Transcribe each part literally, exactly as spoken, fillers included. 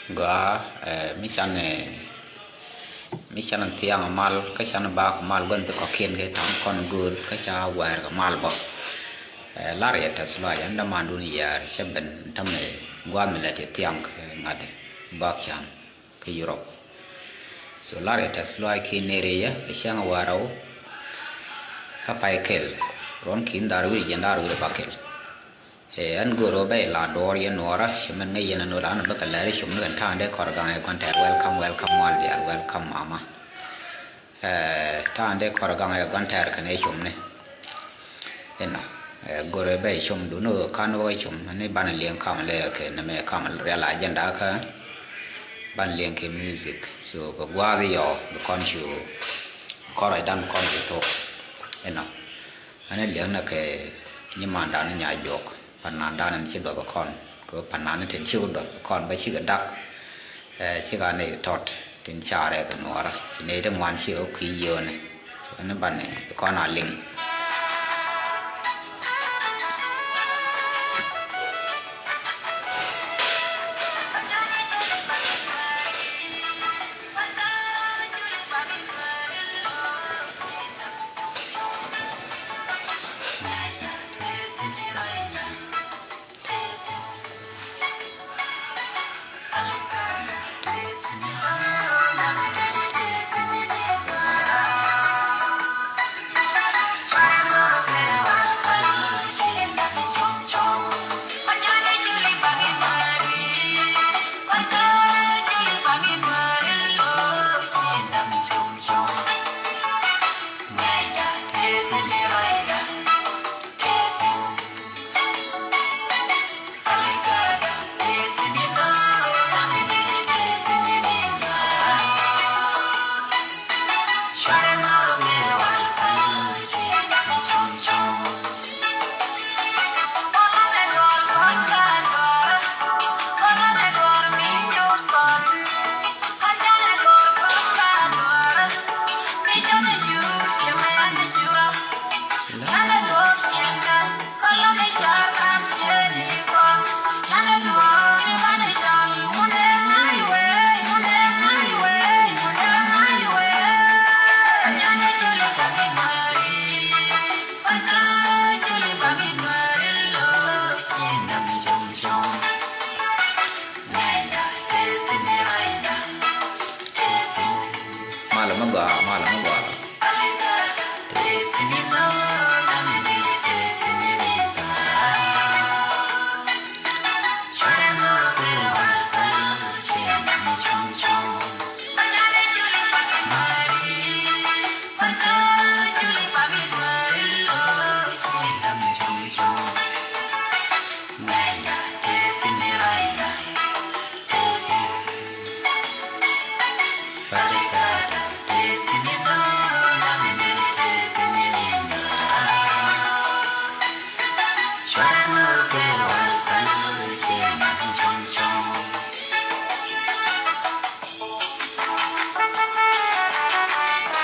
Gɔaa, eh, mi canɛ, mi canɛ thiaŋ mal, kä canɛ bak mal gua̱n thi kɔ̱kiɛn kɛ ta̱a̱ŋ kɔn gööl, kä ca wɛɛr kɛ mal bä. Eh, lar yɛ tɛth luac, ɛn dämandun yɛɛr, cä ben tämɛ gua̱a̱th mi lät yɛ thiaŋ kɛ ŋa̱t bak can kä Europe. So lar yɛ tɛth luac kiɛ nɛɛri yɛ, kɛ cäŋ wɛɛr rɛw, kä pay kɛl, ruɔ̱n ki̱n da̱r wi̱r jiɛn da̱r wi̱r bak kɛl. Ɛ, ɛn go̱o̱r ɣöö bɛ ila duɔɔr yɛn nuɔɔrä, ci mɛn ŋäc yɛn ɛn ɣöö la ɛn bä kɛ lɛr i̱ com ni kɛn ta̱a̱ŋ dee kɔr gaŋ ɛ gua̱n tɛɛr, welcome, welcome, mal diaal, welcome, mama. Ɛ, ta̱a̱ŋ dee kɔr gaŋ ɛ gua̱n tɛɛr kɛn ɛ com ni. Inɔ, ɛ, go̱o̱r ɣöö bɛ com dun ɣöö ka̱n wä com ni banɛ liɛŋ kam lɛ kɛ nɛmɛ kam rial agenda kä banɛ liɛŋ kɛ music. So kɛ gua̱a̱th yɔ bi kɔn cu kɔn ruacdan bi kɔn cu thok. Inɔ. Ɛn ɛ liɛŋnɛ kɛ nyimandan ni Nyajuɔk, panandan ni ci duɔth kɔn, kɛ panani tin ci duɔth kɔn bä cikɛ dak. Ɛ, cikɛ ni tɔt tin carɛ kɛ nuɔɔrä, ci nɛy ti ŋuan ci ɣä kui̱ yio̱o̱nɛ. So ɛn banɛ kɔn a liŋ. Malɛ mi gɔaa, malɛ mi gɔaa.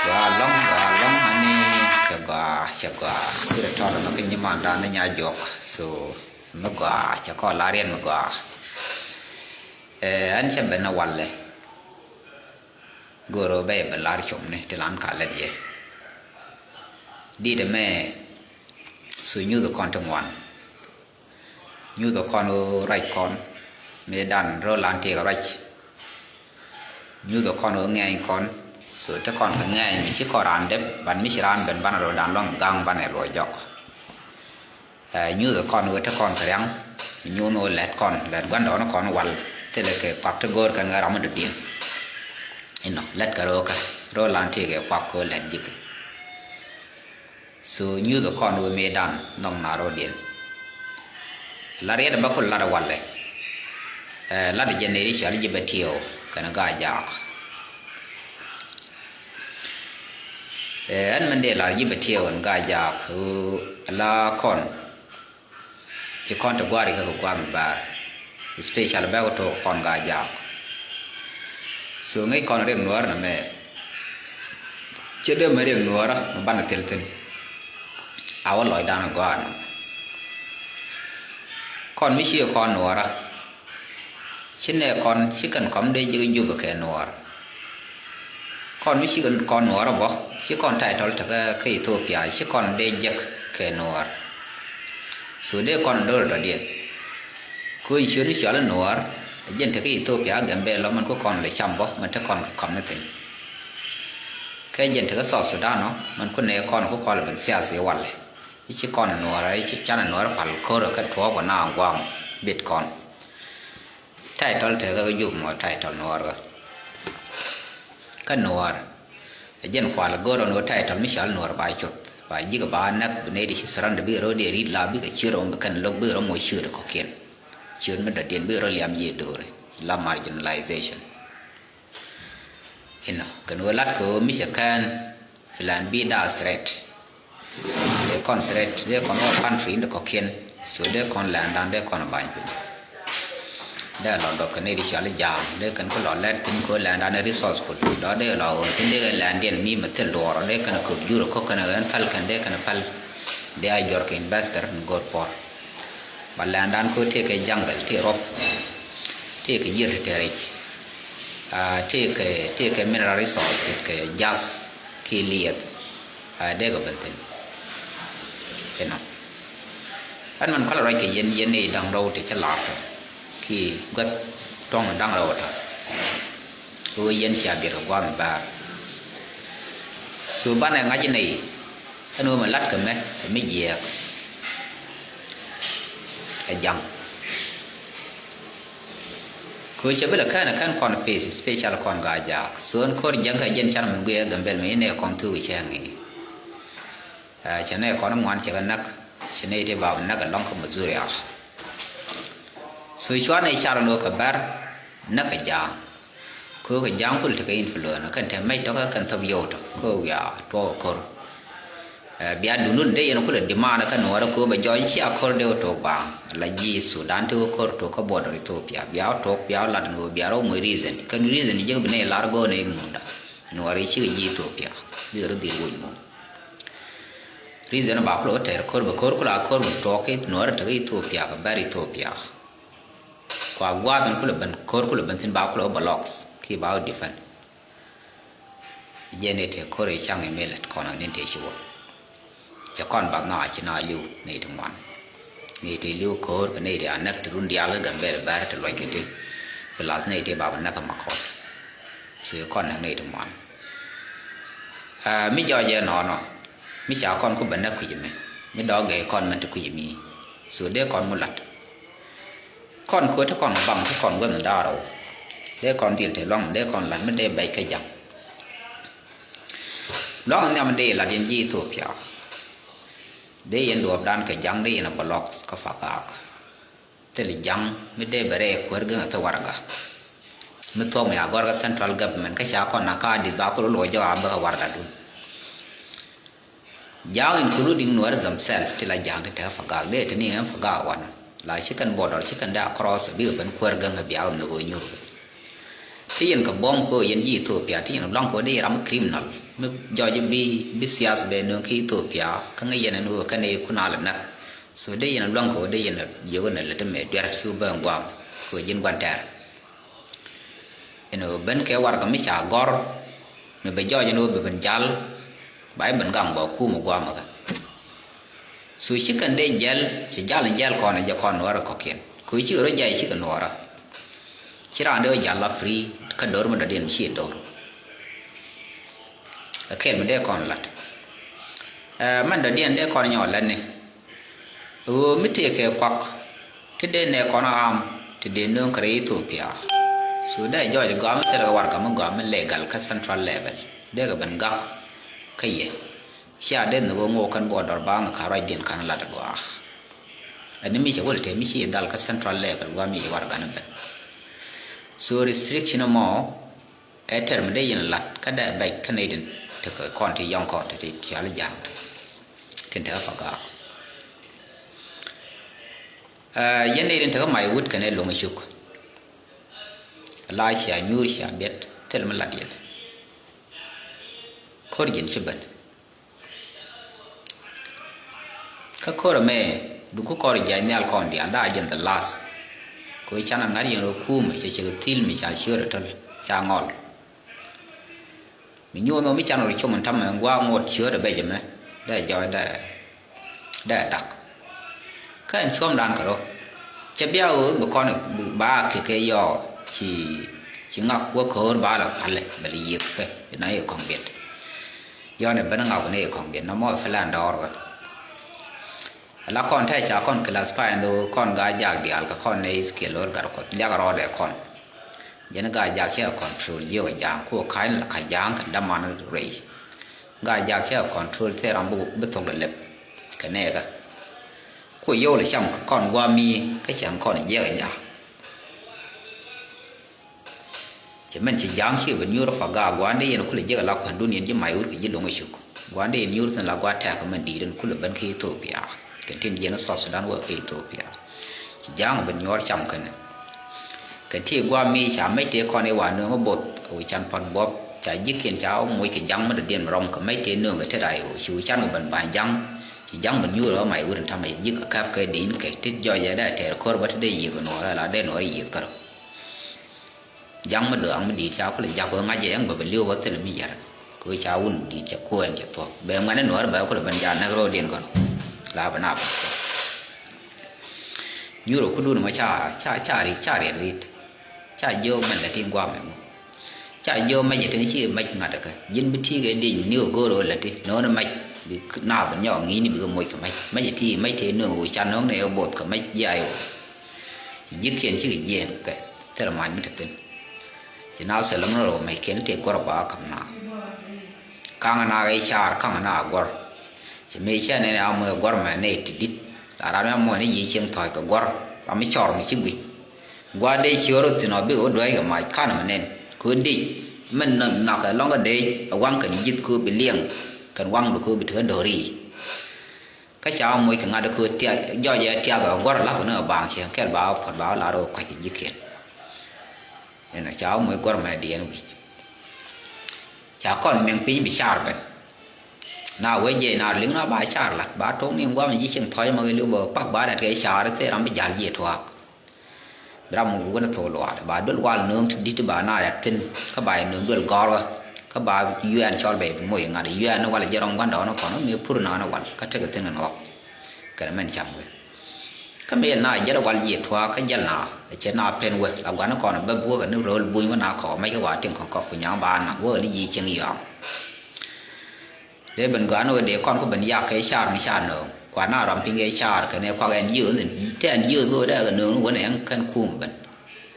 Gɔaa ɛlɔ̱ŋ, gɔaa ɛlɔ̱ŋ, ani cɛ gɔaa, cɛ gɔaa. Irɛ tɔt ɛnɔ kɛ nyimandan ni Nyajuɔk. So mi gɔaa, cɛ kɔn lar yɛn mi gɔaa. Ɛ, ɛn cɛ ben ɛ walɛ. Go̱o̱rä bɛ yɛ ben lar com ni ti lan ka lɛt yɛ. Dit ɛmɛ, so nyuth kɔn ti ŋuan. Nyuth kɔn ɣöö ruac kɔn mëëdan röö lan tëëk ruac. Nyuth kɔn ɣöö ŋɛɛny kɔn, so te kɔn kɛ ŋɛɛny mi ci kɔn raan dep, ban mi ci raan ben banɛ röödan luaŋ gaŋ banɛ luɔc jɔk. Ɛ, nyuth kɔn ɣöö te kɔn kɛ riaŋ, nyuth ɣöö lɛt kɔn, lɛt gua̱ndɔɔŋni kɔn wal, thilɛ kɛ kuak ti go̱o̱r kɛn kɛ ram mi dɔ̱diɛn. Inɔ, lɛt kɛ röökä, röö lan tëëk ɛ kuak kɛ ɣöö lɛt ji̱k. So nyuth kɔn ɣöö mëëdan nhɔk na rɔ̱diɛn. La riɛt bä kul lat walɛ. Ɛ, lat jɛ nɛy ri cɔal ji̱ bɛ tiɛw kɛnɛ Gaa-jaak. Ɛ, ɛn min dee lar ji̱ bɛ tiɛw kɛnɛ Gaa-jaak ɣöö la kɔn ci kɔn ti gua̱a̱r ikä kɛ gua̱a̱th mi bäär, especially bɛ kɛ tok kɔn Gaa-jaak. So ŋäc kɔn riɛk nuäär nɛmɛ, cɛ dee mɛ riɛk nuäärä mi banɛ thil thi̱n. A wä lɔcdan ɛ gɔaa nɔ. Kɔn mi ciɛ kɔn nuäärä, Ci nɛ kɔn ci kɛn kɔm dee jek Jubɛ kɛ Nuɔɔr. Kɔn mi ci kɛn kɔn Nuɔɔr bɔ ci kɔn title tekɛ kä Ethiopia, ci kɔn dee jek kɛ Nuɔɔr. So dee kɔn do̱r dɔ̱diɛn. Kɛ ɣöö ciöt mi cɔal i̱ Nuɔɔr ɛ jɛn tekɛ Ethiopia, Gambɛla, mɛn ku kɔn lɛ cam bɔ, mɛn te kɔn kɛ kɔm ni thi̱n. Kɛ jɛn tekɛ South Sudan ɔ, mɛn ku nɛ kɔn ku kɔn lɛ ben thiath i̱ walɛ. I̱ ci kɔn Nuɔɔr, i̱ ci can Nuɔɔr pal ko̱r kɛ tuɔɔk kɛ na guam bit kɔn. Title tekɛ kä Jubɛ mɔ, title Nuɔɔr kä. Kä Nuɔɔr ɛ jɛn kual go̱r ɔn ɣöö title mi cɔal Nuɔɔr ba cuth, ba ji̱k ba näk, bi nɛy ti ci surrender bikɛ rɔ dee ri̱t la bikɛ ciöt ɔ, bi kɛn lo̱k bikɛ rɔ moc ciöt kɔ̱kiɛn. Ciöt mi dɔ̱diɛn bikɛ rɔ liam ji̱ do̱ri la marginalization. Inɔ kɛn ɣöö la̱t kɛ ɣöö mi cɛ kɛn plan B dee a threat. Dee kɔn threat, dee kɔn ɣöö country in dee kɔ̱kiɛn. So dee kɔn landdan dee kɔn ba̱ny piny. Dee lɔ dɔk kɛn nɛy ti cɔal i̱ Ja̱a̱ŋ, dee kɛn ku lɔ lɛt thi̱n kɛ ɣöö landdan ɛ resourceful. Dɔ̱ dee lɔ ɣöö thi̱n dee landdiɛn mi mɛ thil duɔɔr, dee kɛn kɛ köp jur ɛ ko̱k kɛn ɛ ɣän päl kɛn dee kɛn ɛ päl. Dee a jɔrkɛ investor in go̱o̱r puɔ̱r. Ba landdan kɛ ɣöö tëëkɛ jungle, tëë ruɔ̱p, tëëkɛ yiër ti te rɛc. Ah, tëëkɛ, tëëkɛ mineral resource kɛ jath kiɛ liɛth. Ah, dee kɛ ben thi̱n. Inɔ. Ɛn mɛn kɔlɛ ruac kɛ yɛn, yɛn nɛy da̱ŋ rɛw ti cä la̱r tɔ kiɛ guäth tuɔ̱ŋ da̱ŋ rɛw tɔ. Ɣöö yɛn cia biɛt kɛ gua̱a̱th mi bäär. So banɛ ŋa̱c inɛ i̱ ɛn ɣöö mɛ la̱t kɛ mɛ ɛ mi jiɛɛk ɛ Ja̱ŋ. Kɛ ɣöö cɛ bi lɛ kɛn ɛ kɛn kɔn peth, special kɔn Gaa-jaak. So ɛn ko̱r Ja̱ŋ kɛ jɛn can min guiɛ ɛ Gambɛl mi inɛ kɔn thuk ɛ cɛ ŋi̱i̱. Ɛ, cɛ nɛy kɔn ŋuan cɛ kɛ näk, cɛ nɛy ti ba bi näk ɛlɔ̱ŋ kä Missouri. So cuanɛ car ɛn ɣöö kɛ bär näk kɛ Ja̱a̱ŋ. Kɛ ɣöö kɛ Ja̱a̱ŋ kulɛ tekɛ influence, kɛn te mec tɔ̱ kä kɛn thop yio̱w tɔ̱ kɛ ɣöö wiaa tuɔɔk ɛ ko̱r. Ɛ, bia duundun dee yɛn kulɛ demand kä Nuɔɔr kɛ ɣöö bɛ jɔɔc cia ko̱r dee wä tok baaŋ. La ji̱ Sudan ti wä ko̱r tok kä border Ethiopia. Bia wä tok, bia wä lat ɛn ɣöö bia rɔ moc reason. Kɛn reason jiäk bi nɛy lar go̱o̱r nɛ i̱ munda. Nuɔɔr i̱ cikɛ ji̱ Ethiopia. Bikɛ rɔ dhil woc moc. Reason ba kulɛ wä tɛr ko̱r, bɛ ko̱r kulɛ a ko̱r mi tuɔɔk i̱ Nuɔɔr tekɛ Ethiopia kɛ bär Ethiopia. Kua gua̱a̱th in kulɛ ben, ko̱r kulɛ ben thi̱n ba kulɛ wä blocks kiɛ ba wä defend. Jɛ ni te ko̱r i̱ caŋ i̱ mi lät kɔn ɣän in te ci wä. Cɛ kɔn bath na ci na li̱w nɛy ti ŋuan. Nɛy ti li̱w ko̱r kɛ nɛy ti a näk ti run diaal kä Gambɛl bär ti luɔc kɛ ti. Plus nɛy ti ba bä näk kä Makɔt. So kɔn näk nɛy ti ŋuan. Ɛ, mi jɔɔc ɛ nɔɔnɔ. Mi ca kɔn ku bä näk kui̱c mi. Mi dɔɔk gɛy kɔn mɛn ti kui̱c mi. So dee kɔn mu la̱t. Kɔn kuäär ti kɔn baŋ ti kɔn guäth mi da̱a̱r rɛw. Dee kɔn dhil te luaŋ dee kɔn la̱t mi dee bɛc kä Ja̱ŋ. Luaŋ nhiam dee la̱t yɛn ji̱ Ethiopia. Dee yɛn duɔ̱ɔ̱pdan kɛ Ja̱ŋ dee yɛn a block kä Pagak. Thil Ja̱ŋ mi dee bɛ rɛy kuäär gäŋ a thil warɛga. Mi thuɔ̱k mi a gɔ̱r kä central government kä ca kɔn a kaa di̱th ba kulɛ luɔc jɔk a bä kä warɛgadun. Ja̱a̱ŋ including Nuer themselves ti la Ja̱a̱ŋ ti te Pagak dee te ni ɣän Pagak wanɔ. La ci kɛn border ci kɛn dee a cross bikɛ ben kuäär gäŋ kɛ biak nhök ɣöö nyuur kɛ. Ti yɛn kɛ buɔ̱m kɛ ɣöö yɛn ji̱ Ethiopia ti yɛn luaŋ kɛ ɣöö dee yɛn ram mi criminal. Mi jɔc bi, bi thiath bɛ nööŋ kä Ethiopia kä ŋäc yɛn ɛn ɣöö kɛn ɛ kun a lɛ näk. So dee yɛn luaŋ kɛ ɣöö dee yɛn jiök ɛn ɛ lät ɛmɛ duer cu ben guam kɛ ɣöö ji̱n gua̱n tɛɛr. Ɛn ɣöö ben kɛ warɛga mi ca gɔ̱r mi bɛ jɔɔc ɛn ɣöö bɛ ben jal ba i̱ ben gaŋ bä kum ɛ gua̱a̱mɛ kɛ. So ci kɛn dee jɛl ci jal in jɛl kɔn ɛ jɛ kɔn Nuɔɔrä kɔ̱kiɛn kɛ ɣöö cikɛ rɔ jay cikɛ Nuɔɔrä. Ci raan dee wä jal la free kä do̱r mi dɔ̱diɛn mi ci do̱r. Ɛ kɛl mi dee kɔn la̱t. Ɛ, mɛn dɔ̱diɛn dee kɔn nyɔk la̱tni. Ɣöö mi tëëkɛ kuak ti dee nɛ kɔn a am ti dee nööŋ kɛ rɛy Ethiopia. So dee jɔɔc gɔaa mi thilɛ kɛ warɛga mi gɔaa mi legal kä central level. Dee kɛ ben gak kä yɛ. Cia dee nhök ɣöö ŋo̱o̱k kɛn border ba ŋä ka̱n ruacdiɛn ka̱n lat gɔaa. Ɛn mi cɛ wä lɛ te mi ci dhal kä central level gɔaa mi cɛ warɛga ni ben. So restriction mɔ ɛ tɛr mi dee yɛn lat kä dee bɛc kä nɛy tin tekɛ kɔn ti yɔ̱ŋ kɔn ti ti cɔal i̱ Ja̱a̱ŋ. Tin tekɛ Pagak. Ɛ, yɛn nɛy tin tekɛ mac wut kɛnɛ lo̱ŋ cuk. La cia nyuur cia biɛt thil mi lat yɛn. Ko̱r ji̱n ci ben. Kä ko̱r ɛmɛ duŋ kä kɔr jay nhial kɔn diaal da̱a̱ jɛn the last. Kɛ ɣöö canɛ ŋa̱t yɛn rɔ kuumɛ cɛ cɛ kɛ thil mi ca ciöötdɛ töl ca ŋɔl. Mi nyuuth ɣöö mi canɛ rɔ com ɛn ta̱mɛ gua̱a̱k ŋot ciöötdɛ bɛc ɛmɛ dee jɔɔc dee dee dak. Kä ɛn cuɔ̱mdan kɛ rɔ cɛ bia ɣöö bi kɔn ba kɛ kɛ yɔɔ ci ci ŋak wä köör ba lɛ palɛ bɛ lɛ yiëth kɛ na yɛ kɔŋ biɛt. Yɔɔnɛ ben ŋak ni yɛ kɔŋ biɛt na mɔ filan dɔɔr wä. Ala kɔn tɛy ca kɔn classify ni kɔn gaa jak diaal kɛ kɔn ni skill lor gat kuɔth liak rɔɔdɛ kɔn. Jɛn gaa jak cɛ control jiök ja̱a̱ŋ ku ka̱ny la ka ja̱a̱ŋ kɛ daman rɛy. Gaa jak cɛ control thil ram bi thok dɛ lɛp kɛ nɛɛkä. Ku yio̱w lɛ cam kɛ kɔn gua̱a̱ mi kä cɛŋ kɔn jiɛk ja̱a̱ŋ. Cɛ mɛn ci ja̱a̱ŋ ci ben nyuur fa gaa gua̱a̱ndɛ yɛn kulɛ jek la kuandun yɛn ji̱ may wur kɛ ji̱ lo̱ŋ cuk. Gua̱a̱ndɛ yɛn nyuur thin la gua̱a̱ tɛk mɛn di̱i̱t in kulɛ ben kä Ethiopia. Kɛn tin jiɛn South Sudan wä kä Ethiopia. Ci ja̱a̱ŋ ben nyuɔr cam kɛn. Kɛn ti gua̱a̱ mi ca mɛc tëë kɔn i̱ wa nööŋ i̱ both wi can pan buɔp ca ji̱kiɛn ca wä moc kɛ ja̱a̱ŋ mi dɔ̱diɛn mi rɔm kɛ mɛc tëë nööŋ kɛ tet ay ɣöö ci wi can kɛ ben ba̱ny ja̱a̱ŋ. Ci ja̱a̱ŋ ben nyuur ɣä may wur in tamɛ ji̱ kɛ kɛp kɛ di̱i̱n kɛ tit jɔc ɛ dee tɛɛr ko̱r bä ti dee yiëth nuɔɔr ɛ la dee nuɔɔr yiëth kärɔ. Ja̱ŋ mi dɔ̱a̱ŋ mi di̱i̱t ca kulɛ ja̱k wee ŋa̱c jɛ ɛŋ bɛ bɛ li̱w bä thilɛ mi yɛr. Kɛ wee ca wun di̱i̱t cɛ kuɛɛn cɛ thuɔ̱k bɛ ŋuɛ̈ni nuɔ̱ɔ̱r bɛ kulɛ ben ja̱a̱n näk ro̱o̱diɛn gɔ̱r. La bɛ na bä nyuur ɛ kudun mɔ ca ca ca riɛt ca riɛt ri̱t. Ca jiök mɛn lɛ ti ŋuam ɛŋu. Ca jiök mɛc ɛ teni ci mɛc ŋa̱t ɛ kɛ ji̱n bi ti̱i̱ kɛ di̱ny ni ɣä go̱o̱r ɣä lɛ ti nööni mɛc. Bi na bɛ nyɔk ŋi̱i̱ni bi kɛ moc kɛ mɛc mɛc ɛ ti mɛc tëë nööŋ ɣöö ca nööŋni ɛ both kɛ mɛc jiay ɣöö. Ci ji̱thkiɛn cikɛ jiɛɛn kɛ thilɛ mac mi te thi̱n. Ci na thilɛ mi rɔ mɛckiɛn tëë guɔ̱r ba kam na. Kaŋ na kɛ car kaŋ na guɔ̱r. Ci mëë cɛ nɛn a moc guɔ̱r mɛ nɛy ti di̱t. La ram mi a moc ni ji̱ cieŋ thɔ̱c kɛ guɔ̱r ram mi cɔr mi ci guic. Gua̱a̱r dee ciöör wä thi̱n ɔ bikɛ wä duäc kɛ mac ka̱n mi nɛn kɛ wä dec. Min nhɔakɛ lɔ̱ŋ kä dec ɛ waŋ kɛn ji̱th kɛ wä bi liɛŋ kɛn waŋ bi kɛ wä bi te kä do̱ri. Kä ca wä moc kɛ ŋa̱t kä thiac jɔc ɛ tiath ɛ guɔ̱r la̱th ni ɛ baaŋ ciɛŋ kɛl ba wä puɔ̱t ba wä lar wä kua̱c kɛ ji̱kiɛn. Ɛn ca wä moc guɔ̱r mɛ diɛn wi̱c. Ca kɔn miɛŋ piny bi car ben. Na wee jiɛc na liŋ na ba car lat ba to̱ŋ ni ŋuam ji̱ cieŋ thɔ̱c mɔ kɛ li̱w bä pak ba lat kɛ car thil ram bi ja̱l ji̱ tuaak. Bi ram muk wun thok luaat ba duel wal nööŋ ti di̱t ba na yat thi̱n. Kä ba yɛ nööŋ duel gɔ̱rkä kä ba yuɛɛn cɔl bɛ bi moc ŋa̱t yuɛɛn ni wal jiɛn rɔm gua̱ndɔɔŋni kɔn mi pur naan wal kä tekɛ thi̱n in ɣɔk. Kɛnɛ mɛn cam wee kä mi yɛl na jiɛn wal jiɛ tuaak kä jiɛl na cɛ na pen wee la gua̱n kɔn bɛ buɔ̱kɛ ni ro̱o̱l buny wä na kɔk mɛc kä wa tiŋ kɔn kɔk ku nyaŋ ba naŋ wä ni yiëë cieŋ yɔaŋ. Dee ben gɔaa ni wä dee kɔn ku ben yak kɛ car mi car nööŋ kua na rɔm piny kɛ car kɛnɛ kuak ɛn jiöth in te ɛn jiöth wä dee kɛ nööŋ ni wä ni ɛn kɛn kum ben.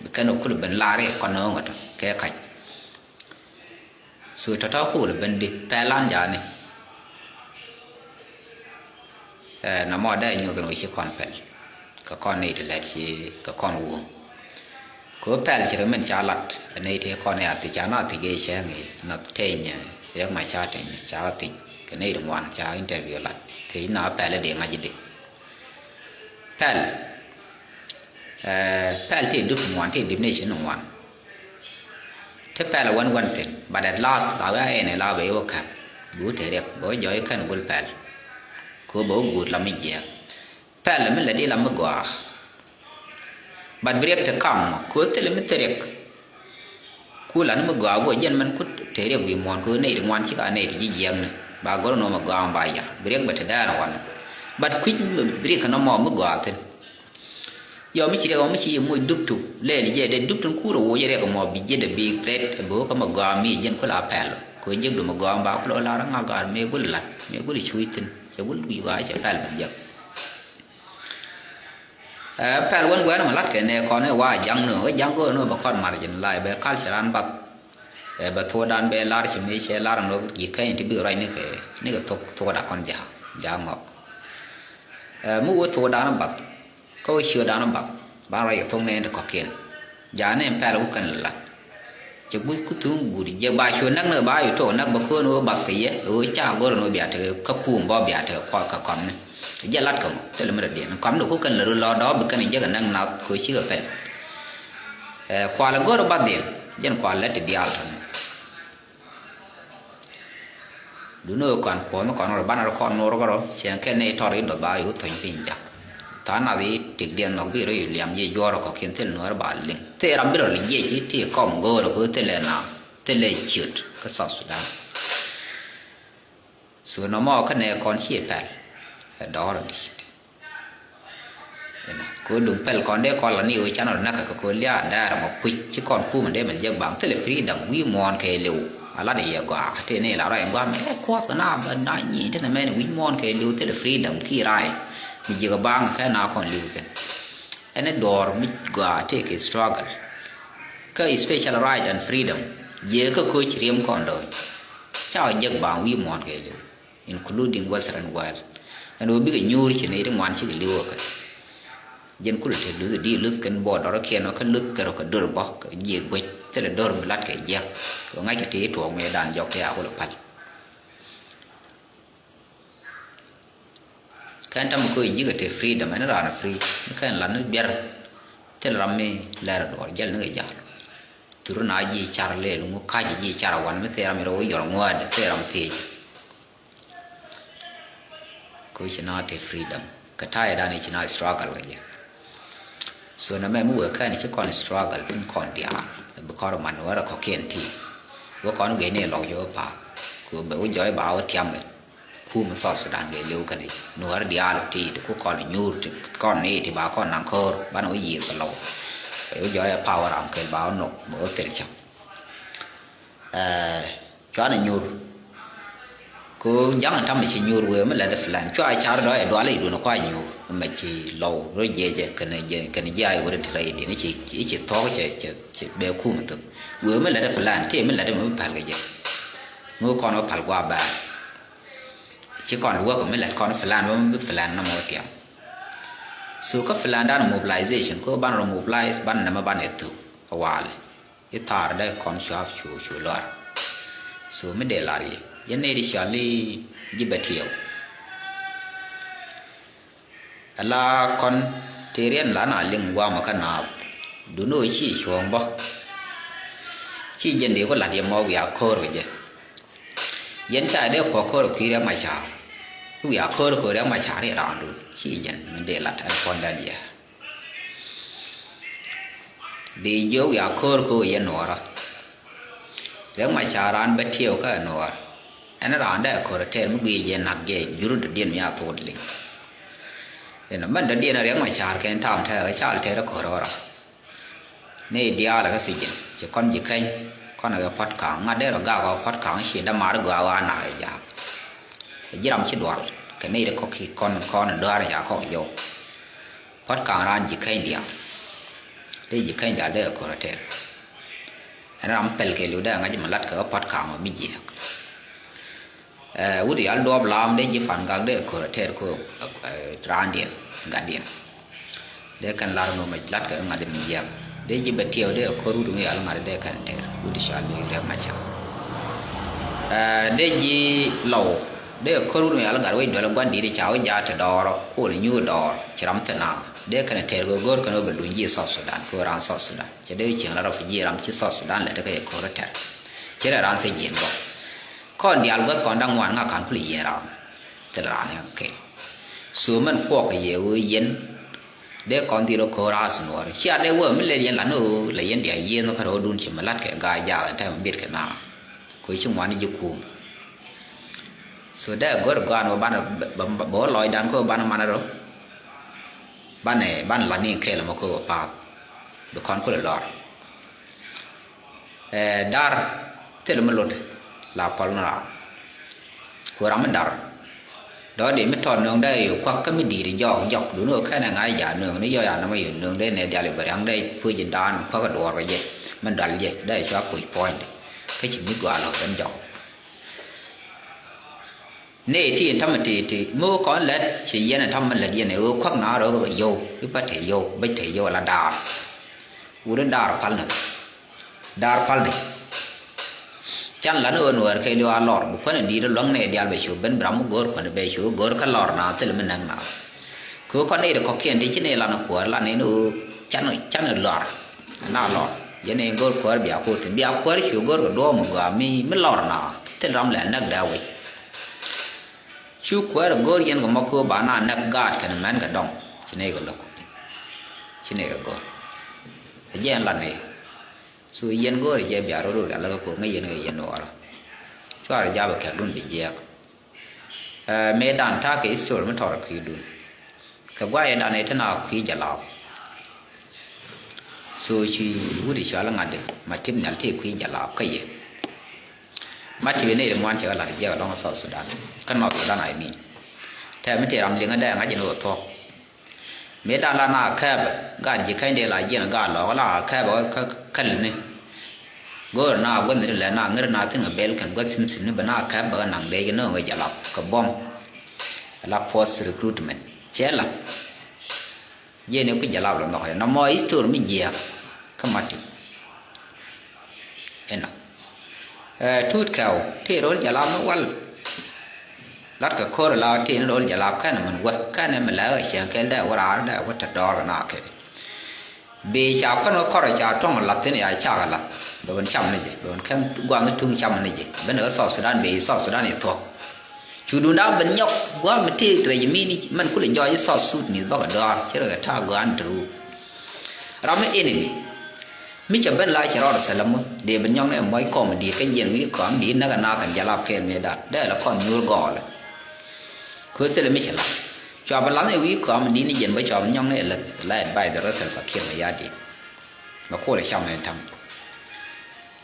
Bi kɛn wä kul ben lar kɛ kɔn nööŋ wä tɔ kɛ kac. So tɔ̱tɔ̱ kul ben di pɛl an jani. Ɛ na mɔ dee nyuth ni wä ci kɔn pɛl kɛ kɔn ni ti lɛt ci kɛ kɔn wuŋ. Kɛ wä pɛl ci rɛ min ca lat ɛ ni ti kɔn ya thic an a thic kɛ cɛ ŋi na teny rɛk ma ca teny ca thic kɛ ni ti ŋuan ca interview lat kɛ na pɛl di ŋa̱c di. Pɛl ɛ pɛl ti dup ŋuan ti dip ni ci ni ŋuan. Ti pɛl wän wän thin but at last la wee a ɛn ɛ la bɛ iwä kɛp. Bi wä te riɛk bɛ wä jɔɔc kɛn wul pɛl. Kɛ wä bɛ wä guut la mi jiɛɛk. Pɛl mi lɛ di la mi gɔaa. But bi riɛk te kam mɔ kɛ wä thilɛ mi thil riɛk. Ku la ni mi gɔaa guɔ jɛn mɛn kut te riɛk wi̱i̱ muɔ̱ɔ̱n kɛ wä nɛy ti ŋuan cik a nɛy ti ji̱ jiɛɛk ni ba gɔr nɔ mi gɔaa mi ba yar bi riɛk bɛ te dɛɛn wan. But kui̱c bi riɛk kɛ nɔ mɔ mi gɔaa thin. Yɔ mi ci riɛk ɔ mi ci yɛ moc dup tuk lɛɛl jɛ dee dup tin kuur ɛ woc riɛk mɔ bi jiɛt ɛ bi rɛt ɛ bi wä kä mɛ gɔaa mi jɛn kula pɛl kɛ wä jiäk du mɛ gɔaa ba kula lar ŋa gar mi gul lat mi gul cuc thin cɛ gul wi̱i̱ waa cɛ pɛl bi jiäk. Ɛ pɛl wän wɛn mɛ lat kɛ nɛ kɔn ɛ waa jaŋ nööŋ ɛ jaŋ go̱o̱r nööŋ bɛ kɔn margin lai bɛ culture an bath. Ɛ bɛ thuɔɔdan bɛ lar ci mi cɛ lar nööŋ gi̱ kɛny ti bi ruac ni kɛ ni kɛ thok thuɔɔda kɔn ja̱a̱ ja̱a̱ ŋɔk. Ɛ mi wä thuɔɔdan bath. Kä wä ciötdan bak ban ruac kɛ thok nɛɛni ti kɔ̱kiɛn. Ja̱a̱n nɛn pɛl wä kɛn lɛ la. Cɛ guth ku thuŋ guut jɛ ba ciöt näk ni ba yu tok näk bä köön wä bath kɛ yɛ wä ca go̱r ni wä bia tekɛ kä kuum bä bia tekɛ kuɔth kɛ kɔmni. Jɛ lat kɛ mɔ thilɛ mi rɔ diɛn kɔmni ku kɛn lɛ ru lɔ dɔɔp bi kɛn jɛ kɛ näk nath kɛ wä cikɛ pɛl. Ɛ kual go̱r bath diɛn jɛn kual lɛ ti diaal tɔni. Duŋni ɣöö kɔn kuɔth ni kɔn rɔ banɛ rɔ kɔn nuɔr kärɔ cieŋ kɛn ni tɔr i̱ dɔth ba yo̱o̱ thony piny ja̱k. Tha̱a̱ŋ nath i̱ tëkdiɛn nhɔk bi rɔ i̱ liam ji̱ juɔ̱ɔ̱r kɔ̱kiɛn thil Nuäär ba liŋ. Thil ram bi rɔ liŋ jiɛc i̱ ti kɔm go̱o̱r kɛ thil ɛ na thil ɛ ciöt kä South Sudan. So nɔmɔ kä nɛ kɔn ci pɛl ɛ dɔ̱r di̱i̱t. Inɔ ko duŋ pɛl kɔn dee kɔn la ni ɣöö can rɔ näk kɛ ko lia̱a̱ dɛɛr mɔ puc ci kɔn kumɛ dee mɛn jek baŋ thilɛ freedom wi̱i̱ muɔ̱ɔ̱n kɛ liw. A lat yɛ gɔaa tëë ni la rɔy gua̱a̱m ɛ kuɔth kɛ na bä na nyi tënɛ mɛn wi̱i̱ muɔ̱ɔ̱n kɛ liw thilɛ freedom ki right. Mi ji̱ kɛ baŋ kɛ na kɔn liw kɛn. Ɛn ɛ duɔ̱ɔ̱r mi gɔaa tëë kɛ struggle. Kä special right and freedom jiɛ kä koc riɛm kɔn lo̱ny. Ca jek baŋ wi̱i̱ muɔ̱ɔ̱n kɛ liw, including Western world. Ɛn ɣöö bikɛ nyuur ci nɛy ti ŋuan cikɛ li̱w ɛ kɛ. Jɛn kulɛ te luth di luth kɛn border kiɛn ɔ kä luth kɛ rɔ kɛ dor bä kɛ jiɛ guec thilɛ dor mi lat kɛ jiäk. Kɛ ŋa̱ckɛ ti tuɔɔk mëëdan jɔk ti a kulɛ pal. Kɛn tamɛ kä ji̱ kɛ te freedom ɛn raan free ni kɛn lat ni biɛr. Thil ram mi lɛr duɔr jɛl ni kɛ jal. Thur na ji̱ car lɛl ŋu ka̱c ji̱ car wan mi thil ram mi rɔ wä yɔr ŋuädɛ thil ram thiec. Kä ci na te freedom kɛ ta̱yɛ dan ci na struggle kɛ jɛ. So na mɛ mi wee kɛn ci kɔn struggle tin kɔn diaal bi kɔn man wärä kɔkiɛn ti. Wä kɔn guic ni lɔk jɛ wä pa̱a̱k kɛ wä bɛ wä jɔy ba wä tiam kɛ. Kum South Sudan kɛ liw kɛn i̱ nuäär diaal ti ti ku kɔn nyuur ti kɔn ni ti ba kɔn naŋ ko̱o̱r banɛ wä yiëë kɛ lɔw. Kɛ wä jɔy ɛ power ram kɛl ba wä nok bɛ wä thil cam. Ɛɛ, cuanɛ nyuur. Ko jaŋ tamɛ ci nyuur wee mi lɛt plan cua car dɔɔyɛ dual i̱ duun kua nyuur mɛ ci lɔw rɔ jiɛcɛ kɛnɛ jiɛ kɛnɛ jiɛ ay wurɛ ti rɛy diɛn i̱ ci i̱ ci thɔk cɛ cɛ cɛ bɛ kum thok. Wee mi lɛt plan ti mi lɛt mi pal kɛ jɛ. Mi kɔn wä pal gua bɛɛr. Ci kɔn wä kɛ mi lɛt kɔn plan wä mi plan na mɔ tiam. So kä plan dan mobilization ko ban rɔ mobilize ban nɛmɛ ban ɛ thuk a wal. I̱ thaar dee kɔn cua̱p cu cu lɔr. So mi dee lar yi yɛn nɛy ti cɔal i̱ ji̱ bɛ tiɛw. Ala kɔn tëë riɛn la na liŋ guamɔ kä naap. Duni ɣöö ci cuɔ̱ɔ̱ŋ bä. Ci jɛn dee ku la̱t yɛ mɔ wiaa ko̱o̱r kɛ jɛ. Yɛn ca dee kuɔ̱k ko̱o̱r kui̱ Riɛk Macar. Wiaa ko̱o̱r ko̱o̱r Riɛk Macar i̱ raandun ci jɛn mi dee la̱t ɛn puɔ̱nydɛn yɛ. Dee jiök wiaa ko̱o̱r ko̱o̱r yɛn nuɔɔrä. Riɛk Macar raan bä tiɛw kä ɛ nuɔɔr. Ɛn raan dee ko̱o̱r tɛɛr mi guic jɛ nak jɛ jur dɔ̱diɛn mi a thot liŋ. Inɔ mɛn dɔ̱diɛn Riɛk Macar kɛn tam tɛɛr kä cal tɛɛr ko̱o̱r ɣɔra. Ni diaal kä sijin ci kɔn ji̱ keny kɔn ɛ puɔ̱t ka̱a̱ŋ ŋa̱t dee rɔ gak ɛ puɔ̱t ka̱a̱ŋ ci dämaar gɔaa ɣɔaa nak ɛ jaak. Ji̱ ram ci dual kɛ ni ri kɔk ki kɔn kɔn ɛ dɔaar ɛ jaak kɔk yɔw. Puɔ̱t ka̱a̱ŋ raan ji̱ keny diaal. Dee ji̱ keny diaal dee ɛ ko̱r ɛ tɛɛr. Ɛn ram pɛl kɛ liw dee ɛ ŋa̱c mi lat kɛ kä puɔ̱t ka̱a̱ŋ ɔ mi jiɛɛk. Ɛ, wut yal duɔp lam dee ji̱ pan gak dee ko̱r a tɛɛr ko, ɛ, raandiɛn gatdiɛn. Dee kɛn lar ŋö mɛ lat kɛ ŋa̱t mi jiɛk dee ji̱ bɛ tiɛw dee ko̱r wut mi yal ŋa̱t dee kɛn tɛɛr wut cal ni Riɛk Macar. Ɛ, dee ji̱ lɔw dee ko̱r wut mi yal gat wec duɛl gua̱n di̱t ca wä jaat ti dɔɔrɔ kol nyuur dɔɔr ci ram thil na dee kɛn tɛɛr kɛ go̱o̱r kɛn wä bɛ luny ji̱ South Sudan kɛ wä raan South Sudan. Cɛ dee wä cieŋ lat rɔ fi ji̱ ram ci South Sudan lɛ tekɛ yɛ ko̱r a tɛɛr. Ci rɛ raan thil jiɛn bɔ. Kɔn diaal guäth kɔn da̱ŋ ŋuan ŋa ka̱n kulɛ yieen raam. Thil raan ɛ kɛ. So mɛn kuɔk kɛ yɛ ɣöö yɛn. Dee kɔn dhil rɔ ko̱o̱r raas nuɔɔr cia dee wä mi lɛl yɛn lan ɣöö lɛ yɛn diaal yieen kä ro̱o̱dun ci mi la̱t kɛ ga̱a̱c jaak ɛn tɛm mi biɛt kɛ na. Ko̱ ci ŋuan ji̱ kum. So dee go̱r gɔaan ɣöö banɛ bɛ wä lɔcdan kä ɣöö banɛ manɛ rɔ. Banɛ banɛ la̱t ni kɛɛl mɔ kä ɣöö pa̱a̱th. Bi kɔn kulɛ lɔr. Ɛ, dar thil mi lot la pɔl ni raam. Ku ram mi dar dɔɔdi mi tɔt nööŋ dee yö kuak kä mi di̱i̱t jɔɔk jɔk duni ɣöö kɛnɛ ŋa̱c jaat nööŋ ni yɔc anɔmɔ yö nööŋ dee nɛ dial i̱ bɛ riaŋ dee puec in daan kuak i̱ duɔɔr kɛ jɛ mi dɔal jɛ dee cua puec puɔ̱nydɛ. Kä ci mi gɔaa lɔ̱k ben jɔk. Nɛy ti in tamɛ ti ti mi wä kɔn lät ci yɛn in tamɛ lät yɛn in wä kuak na rɔ kɛ yɔw i̱ pa te yɔw bäc te yɔw la daar. Wut in daar pal ni daar pal ni. Can lan in wä nuɛɛr kɛ liw a lɔr bi kuän in di̱i̱t in luäŋ nɛy diaal bɛ cu ben bi ram mi go̱o̱r kuän bɛ cu go̱o̱r kä lɔr na thil mi näk na. Kɛ wä kɔn nɛy ti kɔ̱kiɛn ti ci nɛy lan in kuäär lan in wä can can in lɔr. Na lɔr yɛn in go̱o̱r kuäär bia ko̱o̱r thi̱n bia kuäär cu go̱o̱r kɛ duɔ̱ɔ̱m in gɔaa mi mi lɔr na thil ram lɛ näk dee wec. Cu kuäär go̱o̱r yɛn kɛ mɔ kööb ba na näk gaat kɛnɛ mɛn kɛ dɔŋ. Ci nɛy kɛ lo̱k, ci nɛy kɛ gɔ̱r. Ɛ jɛn lat nɛy. So yɛn go̱o̱rɛ jɛ bia rot rot rial lä kä ko̱ ŋäc yɛn kɛ yɛn nuɔɔrä. Cuarɛ jabɛ kɛkdun bi jiɛɛk. Ɛ mëëdan ta̱a̱ kɛ history mi tɔrɛ kui̱dun. Kɛ guayɛ dan ɛ te na kui̱ jalap. So ci wut icual ŋa̱t ma tip nhial tëë kui̱ jalap kä yɛ. Ma tip inɛ ri ŋuan cɛ kɛ la̱t jiɛk alɔŋ South Sudan. Kä North Sudan I mean. Tɛ mi tëë ram liŋä dɛ ŋa̱c in wä thuɔ̱k. Mëëdan la na kɛɛpɛ gaat ji̱ käny dee la jiɛn gaat lɔɔk la kɛɛpɛ kä käl ni. Go̱o̱r na guäth ni lɛ na ŋer na thiŋ a bel kɛn guäth sim sim ni bɛ na kɛɛpɛ kä naŋ dee jɛ no̱o̱ŋ kɛ jalap kɛ buɔ̱m. La post recruitment cɛ la. Jiɛn ni ku jalap lɔ nhɔk jɛ nɔmɔ history mi jiɛɛk kä Martin. Inɔ. Ɛ, tuut kɛw ti ro̱l jalap mi wal. Lat kɛ ko̱r la ti ni ro̱l jalap kɛn min wä kɛn mi lɛ ɣä cieŋ kɛl dɛ wä raar dɛ wä te dɔɔr kɛ na kɛ. Bi ca kɔn kɛ kɔr ca tɔŋ lath thin ya cakɛ lath bɛ wän cam ni jɛ bɛ wän kɛn gua̱a̱th ni tuŋ cam ni jɛ ben kɛ South Sudan bi South Sudan i thuɔ̱k. Cu duunda ben nyɔk gua̱a̱th mi ti rɛc mi ni mɛn kulɛ jɔɔc i South Sudan ni bäkɛ dɔɔr ci rɛ kɛ ta̱a̱ gua̱a̱th ni te ruu. Ram mi enemy mi cɛ ben la cɛ rɔɔd thilɛ mɔ dee ben nyɔk ni mɔc kɔm di̱i̱t kä jiɛn wi̱i̱ kɔm di̱i̱t näk anaak kɛn jalap kɛɛl mëëdan dee la kɔn nyuur gɔɔlɛ. Kö thilɛ mi cɛ la cua ben lath ni wi̱i̱ kɔm di̱i̱t ni jiɛn bä cua ben nyɔk ni lɛ la advice dɔrɔ Salva Kiir Mayardit. Mɛ kuɔlɛ cam ɛn tam.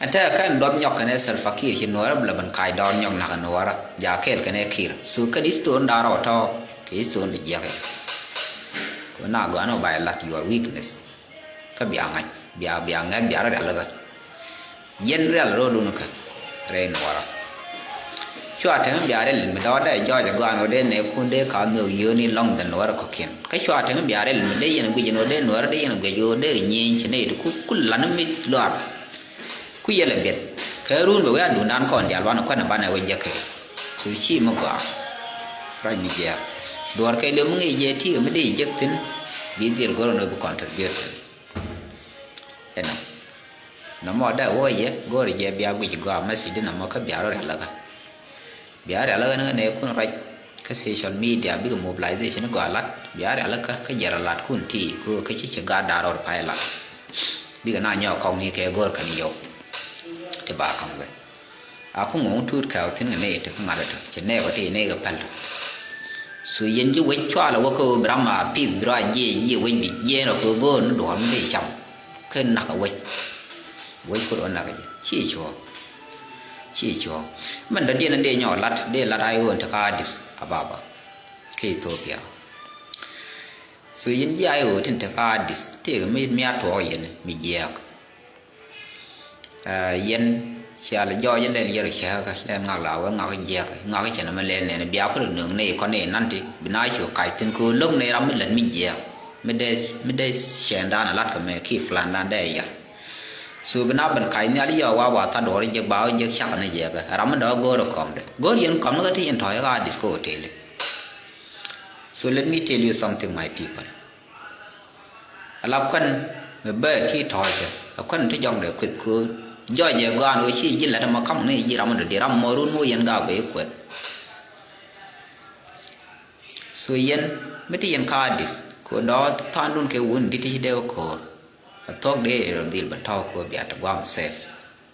Ɛn tɛkɛ kɛn duɔth nyɔk kɛn ɛ Salva Kiir ci nuɔɔrä bi lɛ ben kac dɔɔr nyɔk nak nuɔɔrä ja kɛɛl kɛn ɛ Kiir so kɛn iston da̱rä wä tɔ̱ kɛ iston bi jiɛk ɛ. Kɛ na gɔanɛ wä ba ɛ lat your weakness. Kä bia ŋa̱c bia bia ŋɛth bia rɔ rial kä. Yɛn rial rɔ dun kä rɛy nuɔɔrä. Cua teŋ bia rɛl mi dɔɔdɛ jɔɔc ɛ gɔaan wä dee nɛɛkun dee ka nhöök yio̱o̱ni lɔŋ dhɛ nuɔɔrä kɔ̱kiɛn kä cua teŋ bia rɛl mi dee yɛn guic ɛn wä dee nuɔɔrä dee yɛn guic wä dee nyieny ci nɛy ti ku kul lan mi luaar. Ku yɛl ɛ biɛt kɛ run bɛ wee a duundan kɔn diaal banɛ kuɛn ɛ banɛ wee jɛ kɛ. Cu ci mi gɔaa. Ruac mi jiɛɛk duɔɔr kɛ liom mi ŋic jɛ ti̱i̱ mi dee jek thi̱n. Bi dhil go̱r ɛn wee bi contribute thi̱n. Ɛnɔ. Nɔmɔ dee wä yɛ go̱o̱rɛ jɛ bia guic gɔaa message di nɔmɔ kä bia rɔ rialikä. Bia rialikä ni nɛ kun ruac kä social media bikɛ mobilization gɔaa lat bia rialikä kä jɛ rɔ lat kun ti ko kä ci ci gat da̱r rɔ pay lat. Bikɛ na nyɔk kɔŋ ni kɛ go̱o̱r kɛn yɔw. Ti ba ka̱m wɛ. A kä ŋuɔ̱ŋ tuut kɛɛw thi̱n kɛ nɛy ti kä ŋa̱t tɔ cɛ nɛy kɔ ti nɛy kɛ päl tɔ. So yɛn ji̱ wec cualɛ wä kä ɣöö bi ram a pith bi rɔ a jiɛc jiɛ wec bi jiɛn rɔ kɛ ɣöö go̱o̱r ni duɔ̱ɔ̱r mi dee cam. Kä nak a wec. Wec kut wä nak a jiɛ ci cuɔ̱ɔ̱ŋ. Ci cuɔ̱ɔ̱ŋ. Mɛn dɔ̱diɛn in dee nyɔk lat dee lat a ɣöö in te kä Addis Ababa kä Ethiopia. So yɛn ji̱ a ɣöö tin te kä Addis tëëkɛ mi mi a tuɔɔk yɛn mi jiɛɛk. Ɛ, yɛn cia lɛ jɔɔc in lɛl yɛr cääkä lɛl ŋak la wee ŋak jiɛk ŋak cɛ nɛmɛ lɛl nɛn bia kulɛ nööŋ nɛy kɔn nɛy nan ti bi na cu kac thi̱n köö lo̱k nɛy ram mi lät mi jiɛk mi dee mi dee cɛɛndan a lat kɛ mɛ ki plandan dee yɛr. So bi na ben kac nhial yɔɔk wa wa tha̱t duɔ̱ɔ̱r jek ba wä jek cak ni jiɛk ram mi dɔ̱k go̱o̱r ɛ kɔmdɛ go̱o̱r yɛn kɔm ni kä ti yɛn tɔ̱ yɛ kä Addis kä hotel. So let me tell you something my people. Ala kuan mi bä ti tɔɔcä a kuan ti jɔŋdɛ kueth köör. Jɔɔcɛ gɔaan ɣöö ci ji̱ lät ɛmɔ ka̱m ni ji̱ ram mi dɔ̱diɛn ram mɔ run mi wä yɛn gak bɛ i̱ kueth. So yɛn mi ti yɛn kä Addis kɛ ɣöö dɔ̱ tha̱a̱ŋdun kɛ wun di̱t ti ci dee wä köör. A thuɔ̱k dee rɔ dhil bɛ tɔ̱ kɛ ɣöö bia te guam safe.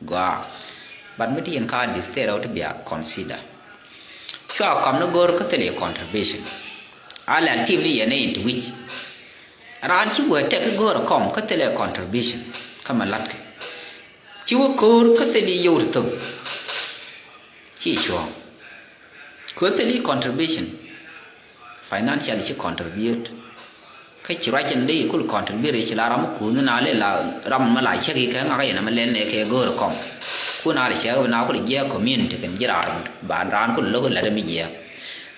Gɔaa. But mi ti yɛn kä Addis tëë rɛw ti bia consider. Cua kɔm ni go̱o̱r kä thil yɛ contribution. A lɛl tim ni yɛn ni in ti wi̱c. Raan ci wee tɛk ki go̱o̱r kɔm kä thil yɛ contribution. Kä mɛ latkɛ ci wä ko̱o̱r kä thil yɛ yio̱w ti thop. Ci cuɔ̱ɔ̱ŋ. Kuɛ thil i̱ contribution. Financial ci contribute. Kä ci ruac in dee kul contribute ci la ram kuun na le la ram ma la cek i kɛ ŋak in ma lɛl ne kɛ go̱o̱r kɔm. Kun a la cek na kul jiɛ community kɛn ji̱ raar ba raan kul lo̱k la mi jiɛ.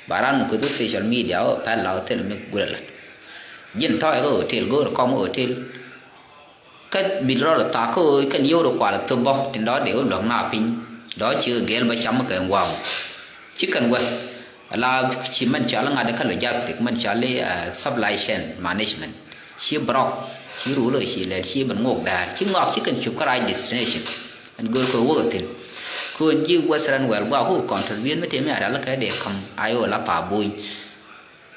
Ba raan mi kuth social media o pɛl la thil mi gulɛ la. Ji̱n tɔy kɛ hotel go̱o̱r kɔm hotel. Kä bil rɔl thaak kä ɣöö kɛn yio̱w rɔ kual thop bä tin dɔ̱ dee wä luäk na piny dɔ̱ ci kɛ gɛl bä cam kɛ ŋuam. Ci kɛn wä ala ci mɛn cɔal ŋa̱t kä logistic mɛn cɔal i̱, eh, supply chain management. Ci brɔk ci rul ɣöö ci lɛl ci ben ŋok däär ci ŋɔak ci kɛn cup kä rac destination. Ɛn gör kɛ wä kɛ thi̱n kɛ ɣöö ji̱ Western world guaku contribute mi tëë mi a rial kɛ dee ka̱m a yo̱o̱ la thaak buny.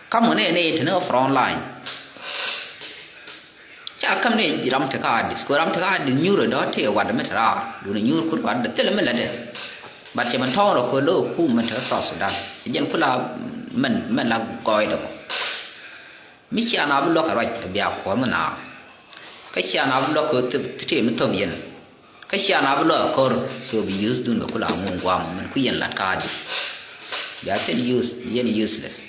Ka̱m ŋä nɛy nɛy te ni kä front line. A kam ni ram te ka adis, ko ram te ka adis nyuur dɔ te wat mi te raar. Duni nyuur kut wat thil mi la de. Bat cɛ mɛn tɔŋ rɔ ko lo ku mɛn te South Sudan. Jɛn kula mɛn, mɛn la gɔɔy dɔ. Mi cia na bi luɔk kɛ ruac bia kuɔth mi na. Kä cia na bi luɔk kɛ thip, ti te mi thop yɛn. Kä cia na bi luɔk kɛ kor, so bi use dun bɛ kula ŋuŋ guam mɛn ku yɛn lat ka adis. Bia thil use, yɛn useless.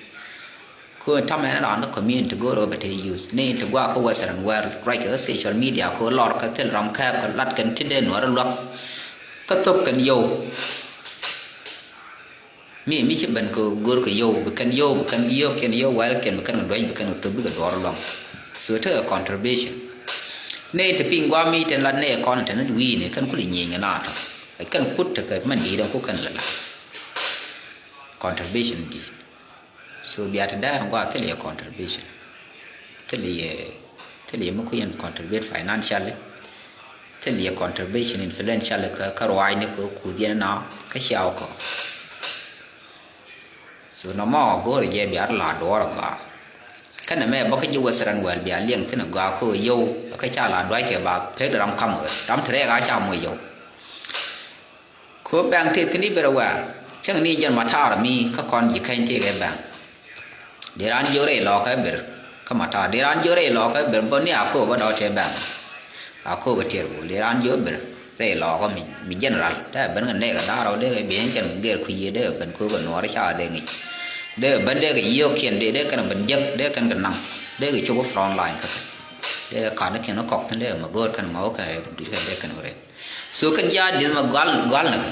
Kö tamɛ ni raan ni community go̱o̱r ɣä bɛ te use. Ni ti guakä Western world, ruac kɛ social media kö lɔr kɛ thil ram kɛɛp kɛ lat kɛn ti dee nuɔr luak. Kä thop kɛn yow. Mi, mi ci ben kɛ go̱o̱r kɛ yow, bi kɛn yow, bi kɛn yow, kɛn yow, wɛl kɛn, bi kɛn kɛ duec, bi kɛn kɛ thop, bi kɛ duɔr luaŋ. So tekɛ contribution. Ni ti piny guam mi ten lat ni kɔn ten wi̱i̱ni, kɛn kuli nyieny kɛ na tɔ. Kɛn kut tekɛ mɛn di̱i̱t ɛn ku kɛn lɛ la. Contribution di̱i̱t. So bia ti dɛɛr in gua thil yɛ contribution. Thil yɛ, thil yɛ mi ku yɛn contribute financially. Thil yɛ contribution influentially kä, kä ruaacni kɛ kuth yɛn na kä ciaw kɔ. So nɔmɔ go̱o̱r jɛ bia la duɔɔr gɔaa. Kɛnɛ mɛ bä kä ji̱ Western world bia liɛŋ thin gɔaa ko yow kä ca la duac kɛ ba pek ram kam ɣöö ram ti rɛɛk a ca moc yow. Ko bɛŋ tëë thi̱n i̱ ber ɛ wɛ̈ɛ̈r cäŋ ni jɛn matar mi kä kɔn ji̱ kɛny tëëk ɛ bɛŋ. Dee raan jiök rɛy lɔɔkä ɛ ber kä matar, dee raan jiök rɛy lɔɔkä ɛ ber bä ni a kööbä dɔ̱ tëë bɛŋ. A kööbä tiɛɛr wul dee raan jiök ɛ ber rɛy lɔɔkä mi, mi general dee ɛ ben kɛ nɛɛk ɛ da̱a̱r ɔ dee kɛ biɛny kɛn gɛr kui̱ yiëë dee ɛ ben kööbä nuɔɔr ca dee ŋic. Dee ɛ ben dee kɛ yiëëkiɛn dee, dee kɛn ɛ ben jek dee kɛn kɛ naŋ dee kɛ cop ɛ front line kä kɛ. Dee kɛ ka̱n kɛn ɛ kɔk thi̱n dee ɛ mɛ go̱o̱r kɛn ɛ mɛ wä kɛ dee kɛn ɛ wä rɛy. So kɛn ji̱ a di̱th mɛ gual, gual ni kɛ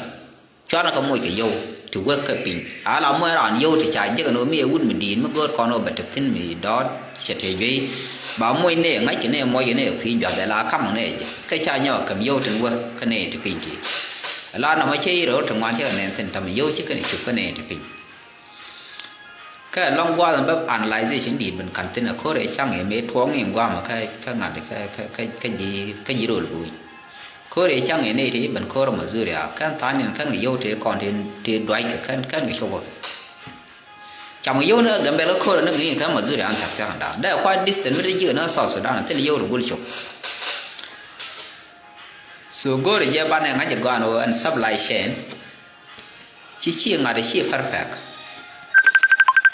cuarnɛ kɛ moc kɛ yio̱w ti wek kɛ piny. A la moc raan yio̱w ti ca jek ni ɣöö mi ɛ wut mi di̱i̱t mi go̱o̱r kɔn ɣöö bɛ te thi̱n mi dɔɔt cɛ te juey. Ba moc ni ɛ ŋa̱c kɛ ni ɛ muɔc kɛ ni ɛ kui̱ juath ɛ la ka̱m kɛ ni ɛ jɛ. Kɛ ca nyɔk kɛm yio̱w tin wek kä ni ɛ ti piny ti. Ɛ la nɔmɔ cɛ i̱ rɛw ti ŋuan cɛ kɛ nɛn thi̱n täämɛ yio̱w ci kɛn ɛ cup kä ni ɛ ti piny. Kä ɛlɔ̱ŋ gua̱a̱th ɛn bä analyzation di̱i̱t ben ka̱n thi̱n ɛ ko̱r ëë caŋ ëë mëë tuɔɔk ni gua̱a̱mɛ kä, kä ŋa̱t kä, kä, kä, kä ji̱, kä ji̱ rol buuny. Ko̱r ëë caŋ ëë nɛy ti ben ko̱r ɛ Missouri a kɛn tha̱a̱ŋ ni̱n kɛn kɛ yio̱w tëë kɔn tëë, tëë duac kɛ kɛn, kɛn kɛ cop ɛ. Cam kɛ yio̱w ni ɛ Gambɛl kä ko̱r ɛ ni ŋi̱i̱c kä Missouri an thak thia̱k ɛn da̱a̱n. Dee kua̱r distance mi te ji̱ kɛ ni South Sudan thil yio̱w ti gul cop. So go̱o̱rɛ jɛ banɛ ŋa̱c ɛ gɔaan ɣöö ɛn supply chain. Ci ci ŋa̱t ci perfect.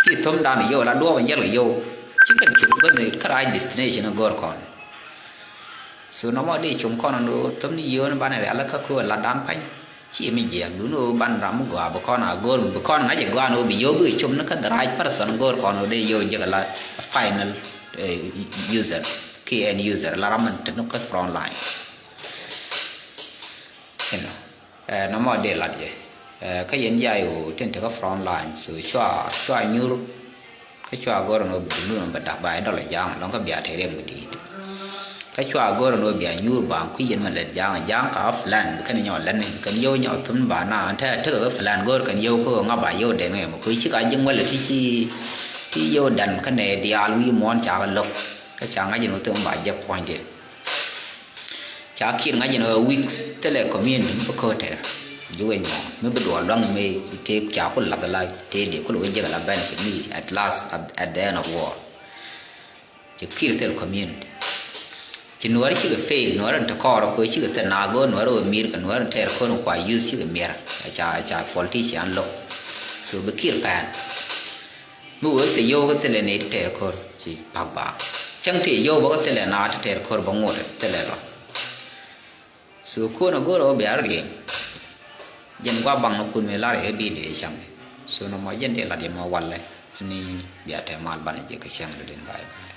Ci thom dan yow la duɔp in jɛl kɛ yow. Ci kɛn cop kɛn kä right destination in go̱o̱r kɔn. So nɔmɔ di cum kɔn in thom ni yio̱o̱n banɛ rial kä köö lat dan pa̱ny. Ci mi jiɛk dun ɣöö ban ram mi gɔaa bi kɔn a go̱o̱r bi kɔn ŋa̱c ɛ gɔaa in ɣöö bi yow bi kɛ cop ni kä the right person go̱o̱r kɔn ɣöö dee yow jek la final, eh, user ki end user la ram in te ni kä front line. You know. Ɛ, nɔmɔ dee lat yɛ. Ɛ, kä yɛn jay ɣöö tin te kä front line. So cua, cua nyuur. Kä cua gɔr ɛn ɣöö bi dundun ɛn bɛ da̱k ba ɛ dɔl ɛ ja̱a̱ŋ ɛlɔ̱ŋ kä bia te riɛk mi di̱i̱t. Kä cua gɔr ɛn ɣöö bia nyuur ba kui̱ yɛn mi lät ja̱a̱ŋ ɛ ja̱a̱ŋ ka plan bi kɛn nyɔk lät ni bi kɛn yio̱w nyɔk thun ba na ɛn te tekɛ kä plan gɔr kɛn yio̱w kä ɣöö ŋa ba yio̱w dɛn ŋɛ mɛ kui̱ ci ka ji̱ ŋuɛl ti ci, ci yio̱w dan kä nɛ diaal wi̱i̱ muɔ̱ɔ̱n ca kɛ lo̱k. Kä ca ŋa̱c ɛn ɣöö thun ba jek puɔ̱nydɛ. Ca Kiir ŋa̱c ɛn ɣöö weeks thilɛ community mi bi ko̱o̱t tɛr. Ji̱ wec mɔ mi bi duɔɔr luaŋ mi tëë ca ku lath ala tëë dee ku lo̱k jek ala benefit mi at last at, at the end of war. Ci Kiir thil community. Ci nuɔ̱ɔ̱ri cikɛ fail nuɔ̱ɔ̱ri ɛn te kɔɔr kɛ cikɛ thil na go̱o̱r nuɔ̱ɔ̱ri ɣöö mi̱i̱r kɛ nuɔ̱ɔ̱ri ɛn tɛɛr ko̱o̱r kua use cikɛ miɛr. Ca, ca politician lo̱k. So bi Kiir pɛn. Mi wee thil yio̱w kä thilɛ ni ti tɛɛr ko̱r ci pak ba. Cäŋ ti yio̱w bä kä thilɛ na ti tɛɛr ko̱r bä ŋot thilɛ lɔ. So kun a go̱r ɔ bia riɛŋ. Jɛn gua baŋ ni kun mi lar yɛ kä bi ni cäŋ. So nɔmɔ jɛn ti lat yɛ mɔ walɛ. Ni bia tɛ mal banɛ jɛ kä cäŋ di din bay bay.